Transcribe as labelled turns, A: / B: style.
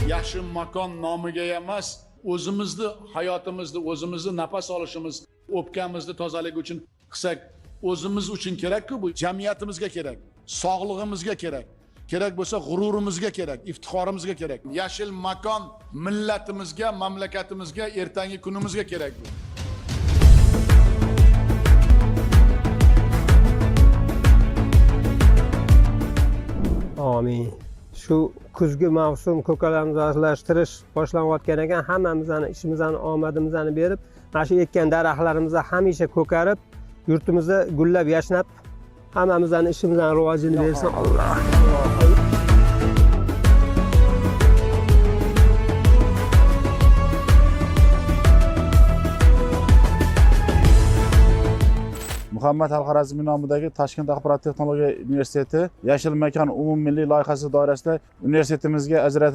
A: Yashil makon nomiga emas, o'zimizni hayotimizni, o'zimizni nafas olishimiz, o'pkamizni tozaligi uchun qilsak, o'zimiz uchun kerak-ku bu, jamiyatimizga kerak, sog'lig'imizga kerak. Kerak bo'lsa g'ururimizga kerak, iftixorimizga kerak. Yashil makon millatimizga, mamlakatimizga, ertangi kunimizga kerak bu.
B: Amin. Shu kuzgi mavsum ko'kalamzorlashtirish boshlanayotgan ekan, hammamizni ishimizni omadimizni berib, mana shu ekkan daraxtlarimiz hamisha ko'karib, yurtimizda gullab yashnab, hammamizni ishimizni rivojini bersin Alloh.
C: Muhammad Al-Xorazmiy nomidagi Toshkent axborot texnologiya universiteti Yashil makon umummilliy loyihasi doirasida universitetimizga ajratilgan